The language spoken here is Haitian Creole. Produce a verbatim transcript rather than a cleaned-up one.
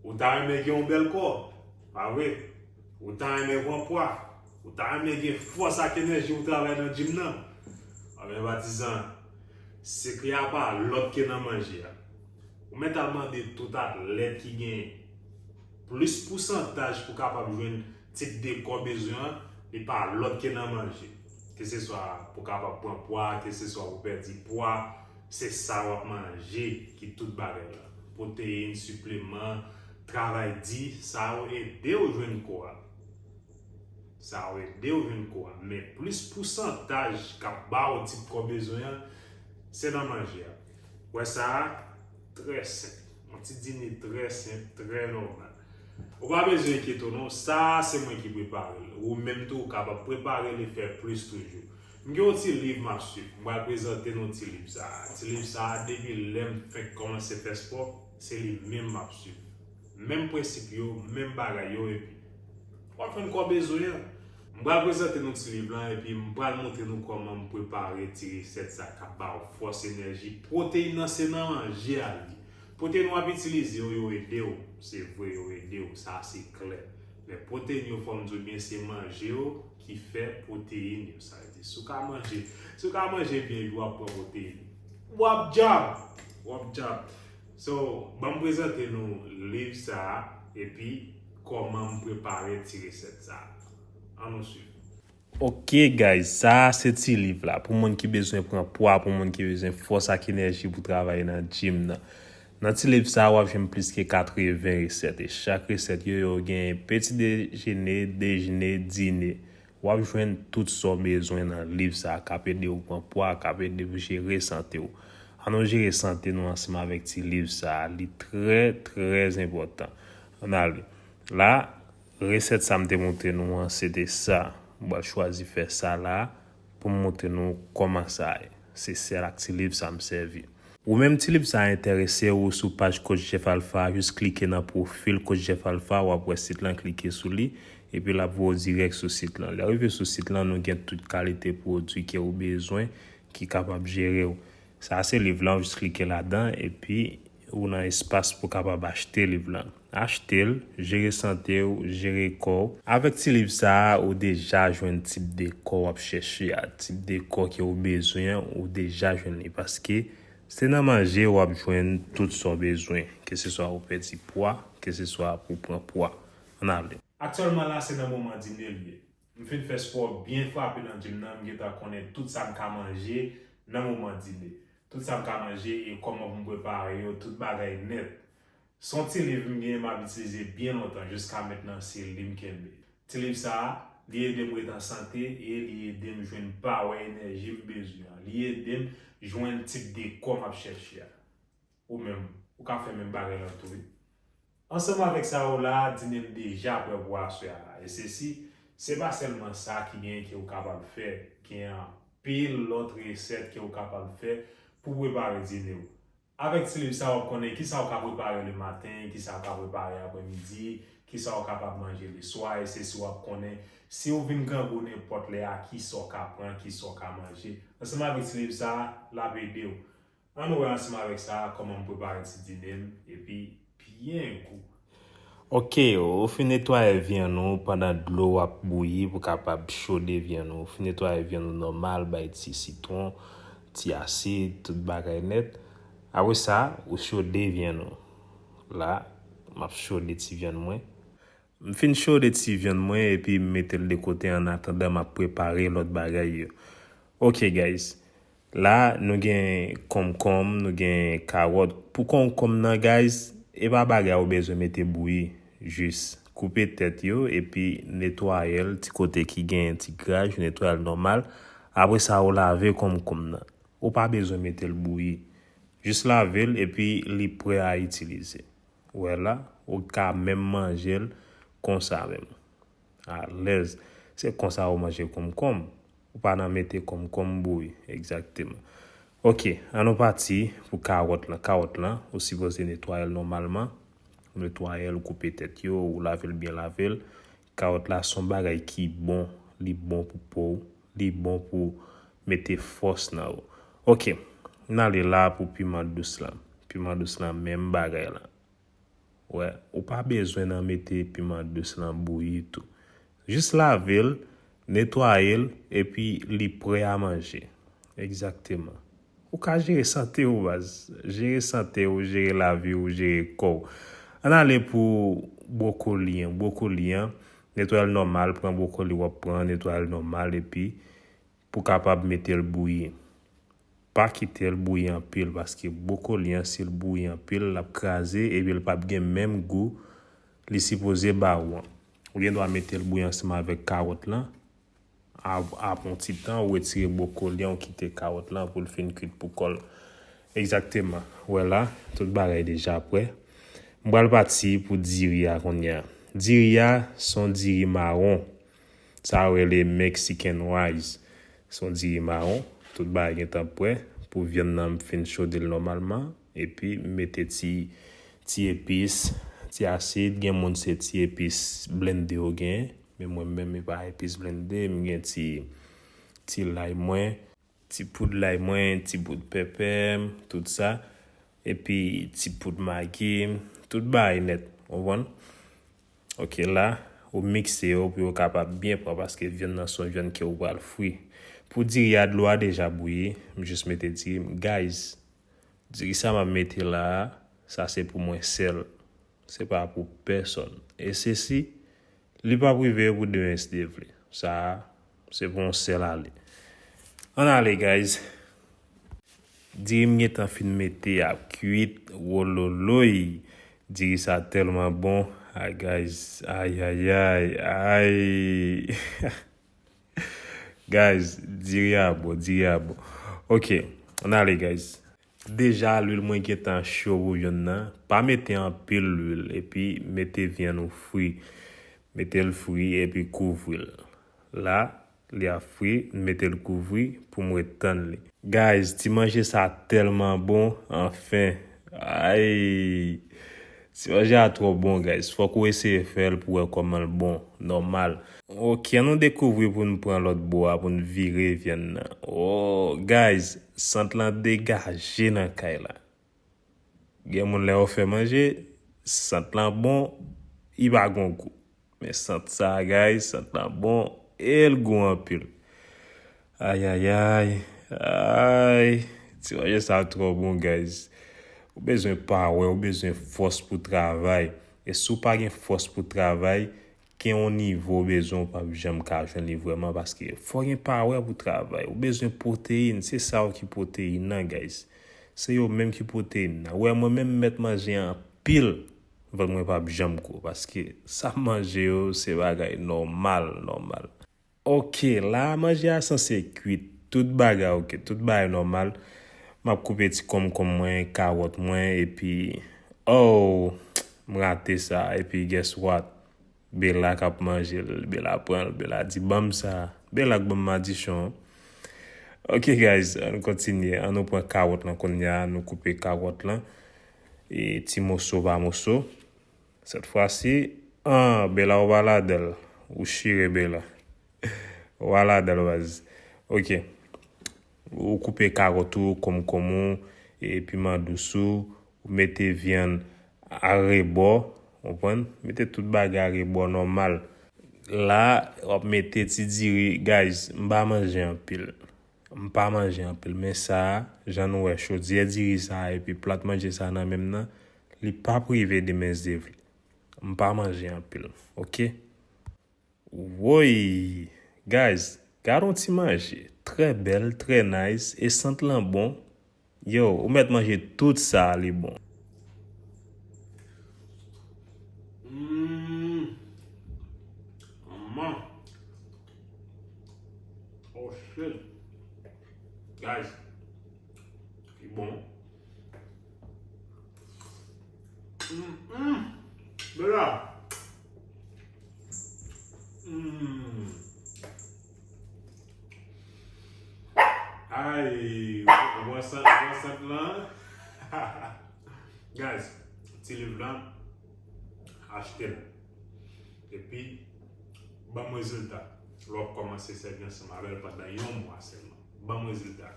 Ou ta renmen gen yon bèl kò, pa vre? Ou ta renmen pran pwa? Ou ta renmen gen fòs ak enèji pou travay nan jim nan? Anben patizan, sekrè a pa lòt ke nan manje a. Ou mèt al mande tout atlèt ki gen plis pousantaj pou kapab jwenn tip de kò bezwen an, li pa lòt ke nan manje. Keseswa pou kapab pran pwa, keseswa pou pèdi pwa, se sa w ap manje ki tout bagay la. Pwoteyin, sipleman, travay di, sa yo ede w jwenn kò a. Sa yo ede w jwenn kò a. Men plis pousantaj k ap ba w tip kò bezwen an, se nan manje a. Wè sa a, trè senp. Yon ti dine trè senp, trè nòmal. Ou pa bezwen enkyete w non, sa a se mwen ki prepare l. Ou menm tou, ou kapab prepare l e fè plis toujou. M gen yon ti liv m ap swiv. M pral prezante nou ti liv sa a. Ti liv sa a, depi lè m fenk kòmanse fè spò, se li menm m ap swiv. Menm prensip yo, menm bagay yo, epi w ap jwenn kò bezwen an. M pral prezante nou ti liv lan, epi m pral montre nou kòman m prepare ti resèt sa k ap ba w fòs, enèji. Pwoteyin nan se nan manje a li ye. Pwoteyin w ap itilize yo, yo ede w. Se vre, yo ede w. Sa se klè. Men pwoteyin yo, fò m di w byen, se manje yo ki fè pwoteyin yo. Sa vle di, si w ka manje, si w ka manje byen epi w ap pran pwoteyin, w ap djab! W ap djab! So, ban m prezante nou liv sa a, epi kòman m prepare ti resèt sa a. Ann nou swiv. Ok guys, sa a se ti liv la pou moun ki bezwen pran pwa, pou moun ki bezwen fòs ak enèji pou travay nan jim nan. Nan ti liv sa a, w ap jwenn plis ke katreven resèt, e chak resèt yo, yo gen peti dejene, dejene, dine. W ap jwenn tout sa w bezwen nan liv sa a k ap ede w pran pwa, k ap ede w jere sante w. Ann nou jere sante nou ansanm avèk ti liv sa a, li trè, trè enpòtan. Ann ale. La, resèt sa m te montre nou an, se te sa. M pral chwazi fè sa la pou m montre nou kòman sa ye. Se sèl ak ti liv sa m sèvi. Ou menm ti liv sa a enterese w sou paj Coach Jeff Alpha, jis klike nan pwofil Coach Jeff Alpha, w ap wè sit lan, klike sou li, epi l ap voye w dirèk sou sit lan. Lè w rive sou sit lan, nou gen tout kalite pwodui ke ou bezwen ki kapab jere w. Sa a se liv lan, w jis klike ladan, epi ou nan espas pou w kapab achte liv lan. Achte l, jere sante w, jere kò w. Avèk ti liv sa a, ou deja jwenn tip de kò w ap chèche a, tip de kò ke ou bezwen an, ou deja jwenn li. Paske se nan manje w ap jwenn tout sa w bezwen, keseswa pou pèdi pwa, keseswa pou pran pwa. Ann ale. Aktyèlman la, se nan moman dine l ye. M fin fè spò byen frape nan jim nan, m gentan konnen tout sa m ka manje nan moman dine. Tout sa m ka manje e kòman pou m prepare yo, tout bagay nèt. Se yon ti liv m genyen m ap itilize byen lontan, jiska mentnan se li m kenbe. Ti liv sa a, li ede m ret an sante e li ede m jwenn pawè, enèji m bezwen an. Li ede m jwenn tip de kò m ap chèche a. Ou menm, ou ka fè menm bagay lan tou wi. Ansanm avèk sa yo la, dine m deja prè pou aswè a la. E sesi, se pa sèlman sa ki genyen ke ou kapab fè, gen anpil lòt resèt ke ou kapab fè pou prepare dine w. Avèk ti liv sa, w ap konnen kisa w ka prepare lematen, kisa w ka prepare aprèmidi, kisa w kapab manje leswa, e sesi w ap konnen si w vin grangou nenpòt lè a, kisa w ka pran, kisa w ka manje. Ansanm avèk ti liv sa, l ap ede w. Ann nou wè ansanm avèk sa kòman m prepare ti dine m, epi byen gou. Ok, ou fin netwaye vyann ou pandan dlo w ap bouyi pou kapab chode vyann ou. Ou fin netwaye vyann ou nòmal, bay ti sitwon, ti asid, tout bagay nèt. Apre sa, ou chode vyann ou. La, m ap chode ti vyann mwen. M fin chode ti vyann mwen epi m mete l de kote annatandan m ap prepare lòt bagay yo. Ok guys, la nou gen konkonm, nou gen kawòt. Pou konkonm nan guys, e pa bagay ou bezwen mete bouyi, jis koupe tèt yo epi netwaye l ti kote ki gen ti graj, ou netwaye l nòmal. Apre sa ou lave konkonm nan. Ou pa bezwen mete l bouyi. Jis lave l epi li prè a itilize. Ou wè la, ou ka menm manje l konsa menm. Alèz. Se konsa ou manje konkonm. Ou pa nan mete konkonm bouyi, egzakteman. Ok, ann nou pati pou kawòt lan. Kawòt lan, ou sipoze netwaye l nòmalman. Ou netwaye l, ou koupe tèt yo, ou lave l byen lave l. Kawòt la se yon bagay ki bon, li bon pou po w, li bon pou mete fòs nan ou. Ok, n ale la pou piman dous lan. Piman dous lan, menm bagay la. Wè, ou pa bezwen nan mete piman dous lan bouyi tou. Jis lave l, netwaye l, epi li prè a manje. Egzakteman. Ou ka jere sante w, baz. Jere sante w, jere lavi w, jere kò w. Ann ale pou bwokoli an. Bwokoli an, netwaye l nòmal, pran bwokoli w ap pran, netwaye l nòmal, epi pou kapab mete l bouyi. Pa kite l bouyi anpil, paske bwokoli an, si l bouyi anpil, l ap kraze, epi l p ap gen menm gou li sipoze ba ou an. Ou gen dwa mete l bouyi ansanm avèk kawòt lan. Ap-, apre yon ti tan, ou retire bwokoli an, ou kite kawòt lan pou l fin kwit pou kò l. Egzakteman. Ou wè la, tout bagay deja prè. M pral pati pou diri a kounye a. Diri a, se yon diri mawon. Sa yo rele Mexican rice. Se yon diri mawon. Tout bagay gentan prè pou vyann nan, m fin chode l nòmalman. Epi m mete ti, ti epis, ti asid. Gen moun se ti epis blende yo gen. Men mwen menm, e pa epis blende. M gen ti, ti lay mwen, ti poud lay mwen, ti poud pèpè m, tout sa. Epi ti poud magi m, tout bagay nèt. Ou konprann? Ok, la, ou mikse yo pou yo kapab byen pran, paske vyann nan se yon vyann ke ou pral fri. Pou diri a, dlo a deja bouyi, m jis mete diri m. Guys, diri sa m ap mete la a, sa se pou mwen sèl. Se pa pou pèsonn. E sesi, li p ap rive pou demen si Dye vle. Sa a, se pou yon sèl ale. Ann ale, guys. Diri m gentan fin mete ap kwit, wololoy. Diri sa tèlman bon. Ay, guys, ay, ay, ay, ay. Guys, diri a bon, diri a bon. Ok, ann ale, guys. Deja, lwil mwen gentan cho pou vyann nan. Pa mete anpil lwil, epi mete vyann ou fri. Mete l fri, epi kouvri l. La, li ap fri, m mete l kouvri pou m ret tann li. Guys, ti manje sa tèlman bon, anfen. Ay! Ti manje a twò bon, guys. Fòk ou eseye fè l pou wè kòman l bon, nòmal. Ok, ann nou dekouvri pou n pran lòt bò a, pou n vire vyann nan. Oh, guys, sant lan degaje nan kay la. Gen moun lè yo fè manje, sant lan bon, li pa gon gou. Men sant sa, guys, sant lan bon, e l gou anpil. Ay, ay, ay, ay. Ti manje sa twò bon, guys. Ou bezwen pawè, ou bezwen fòs pou travay. E si w pa gen fòs pou travay, gen yon nivo w bezwen, ou p ap janm ka jwenn li vrèman, paske fò gen pawè pou travay. Ou bezwen pwoteyin, se sa yo ki pwoteyin nan, guys. Se yo menm ki pwoteyin nan. Ou wè, mwen menm, m mèt manje anpil vant mwen p ap janm gwo, paske sa m manje yo, se bagay nòmal, nòmal. Ok, la, manje a sanse kwit. Tout bagay ok, tout bagay nòmal. M ap koupe ti konkonm mwen, kawòt mwen, epi, oh, m rate sa. Epi, guess what? Bella k ap manje l. Bella pran l. Bella di, "Ban m sa." Bella k ban m madichon an. Ok, guys, ann kontinye. Ann nou pran kawòt lan kounye a. Nou koupe kawòt lan. E ti moso pa moso. Sèt fwa si, ah, Bella, ou pa ladan l. Ou chire, Bella. Ou pa ladan l, baz. Ok. Ou koupe kawòt ou, konkonm ou, e piman dous ou, ou mete vyann arebò, konprann? Mete tout bagay arebò nòmal. La, w ap mete ti diri, guys, m pa manje anpil. M pa manje anpil, men sa a, jan nou wè chodyè diri sa a epi plat manje sa a nan men m nan, li p ap rive demen si Dye vle. M pa manje anpil, ok? Woy! Guys, gad on ti manje. Trè bèl, trè nice, e sant lan bon. Yo, ou mèt manje tout sa, li bon. Mm. Manman. Oh shit. Guys, li bon. Mm, mm. Bella. Mm. Ay, ou wè sant, ou wè sant lan? Guys, ti liv lan, achte l. Epi, ban m rezilta. Lè w ap kòmanse sèvi ansanm avè l pandan yon mwa sèlman. Ban m rezilta.